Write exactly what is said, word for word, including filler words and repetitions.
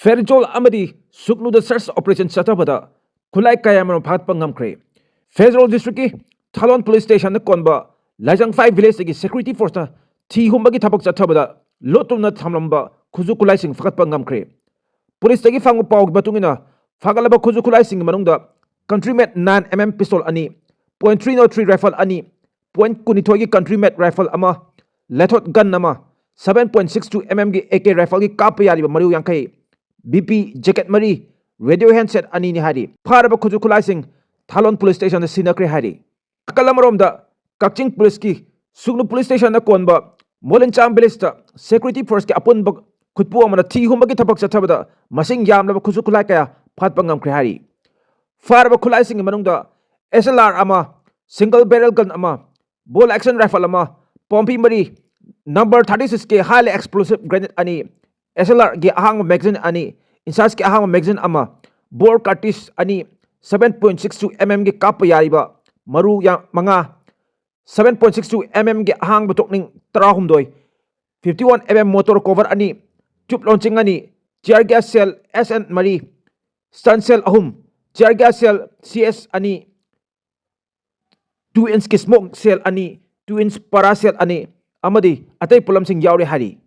ꯐꯦꯔꯤꯆꯣꯜ ꯑꯃꯗꯤ ꯁꯨꯛꯅꯨꯗ search operation ꯆꯠꯊꯕꯗ ꯈꯨꯠꯂꯥꯏ ꯀꯌꯥ ꯑꯃ ꯐꯥꯒꯠꯄ ꯉꯝꯈ꯭ꯔꯦ꯫ ꯐꯦꯔꯤꯆꯣꯜ district ꯀꯤ ꯊꯥꯂꯣꯟ police station ꯗ ꯀꯣꯟꯕ ꯂꯥꯏꯖꯪꯐꯥꯏ village ꯇꯒꯤ security force ꯅ ꯊꯤ ꯍꯨꯝꯕꯒꯤ ꯊꯕꯛ ꯆꯠꯊꯕꯗ ꯂꯣꯠꯇꯨꯅ ꯊꯝꯂꯝꯕ ꯈꯨꯠꯁꯨ ꯈꯨꯠꯂꯥꯏꯁꯤꯡ ꯐꯥꯒꯠꯄ ꯉꯝꯈ꯭ꯔꯦ꯫ Police ꯇꯒꯤ ꯐꯪꯕ ꯄꯥꯎꯒꯤ ꯃꯇꯨꯡ ꯏꯟꯅ, ꯐꯥꯒꯠꯂꯕ ꯈꯨꯠꯁꯨ ꯈꯨꯠꯂꯥꯏꯁꯤꯡꯒꯤ ꯃꯅꯨꯡꯗ country made nine M M pistol ꯑꯅꯤ, point three zero three rifle ꯑꯅꯤ, point ꯀꯨꯟꯅꯤꯊꯣꯏꯒꯤ country made rifle ꯑꯃ, ꯂꯦꯊꯣꯠ gun ꯑꯃ, seven point six two M M ꯒꯤ A K rifle ꯒꯤ ꯀꯥꯞꯄ ꯌꯥꯔꯤꯕ ꯃꯔꯨ ꯌꯥꯡꯈꯩ, B P jacket ꯃꯔꯤ, radio handset ꯑꯅꯤꯅꯤ ꯍꯥꯏꯔꯤ꯫ ꯐꯥꯔꯕ ꯈꯨꯠꯁꯨ ꯈꯨꯠꯂꯥꯏꯁꯤꯡ ꯊꯥꯂꯣꯟ police station ꯗ ꯁꯤꯟꯅꯈ꯭ꯔꯦ ꯍꯥꯏꯔꯤ꯫ ꯅꯥꯀꯜ ꯑꯃꯔꯣꯝꯗ, ꯀꯛꯆꯤꯡ police ꯀꯤ ꯁꯨꯛꯅꯨ police station ꯗ ꯀꯣꯟꯕ ꯃꯣꯂꯤꯟꯆꯥꯝ village ꯇ security force ꯀꯤ ꯑꯄꯨꯟꯕ ꯈꯨꯠꯄꯨ ꯑꯃꯅ ꯊꯤ ꯍꯨꯝꯕꯒꯤ ꯊꯕꯛ ꯆꯠꯊꯕꯗ ꯃꯁꯤꯡ ꯌꯥꯝꯂꯕ ꯈꯨꯠꯁꯨ ꯈꯨꯠꯂꯥꯏ ꯀꯌꯥ ꯐꯥꯠꯄ ꯉꯝꯈ꯭ꯔꯦ ꯍꯥꯏꯔꯤ꯫ ꯐꯥꯔꯕ ꯈꯨꯠꯂꯥꯏꯁꯤꯡꯒꯤ ꯃꯅꯨꯡꯗ S L R ꯑꯃ, single barrel gun ꯑꯃ, bolt action rifle ꯑꯃ, ꯄꯣꯝꯄꯤ ꯃꯔꯤ, number thirty six ꯀꯤ highly explosive grenade ꯑꯅꯤ, S L R ꯒꯤ ꯑꯍꯥꯡꯕ magazine ꯑꯅꯤ, INSAS ꯀꯤ ꯑꯍꯥꯡꯕ magazine ꯑꯃ, bore cartridge ꯑꯅꯤ, seven point six two M M ꯒꯤ ꯀꯥꯞꯄ ꯌꯥꯔꯤꯕ ꯃꯔꯨ ꯌꯥ-, ꯃꯉꯥ, seven point six two M M ꯒꯤ ꯑꯍꯥꯡꯕ ꯇꯣꯛꯅꯤꯡ ꯇꯔꯥꯍꯨꯝꯗꯣꯏ, fifty one M M motor cover ꯑꯅꯤ, tube launching ꯑꯅꯤ, tear gas shell S N ꯃꯔꯤ, stun shell ꯑꯍꯨꯝ, tear gas shell C S ꯑꯅꯤ, two inch ꯀꯤ smoke shell ꯑꯅꯤ, two inch para shell ꯑꯅꯤ ꯑꯃꯗꯤ ꯑꯇꯩ ꯄꯣꯠꯂꯝꯁꯤꯡ ꯌꯥꯎꯔꯤ ꯍꯥꯏꯔꯤ꯫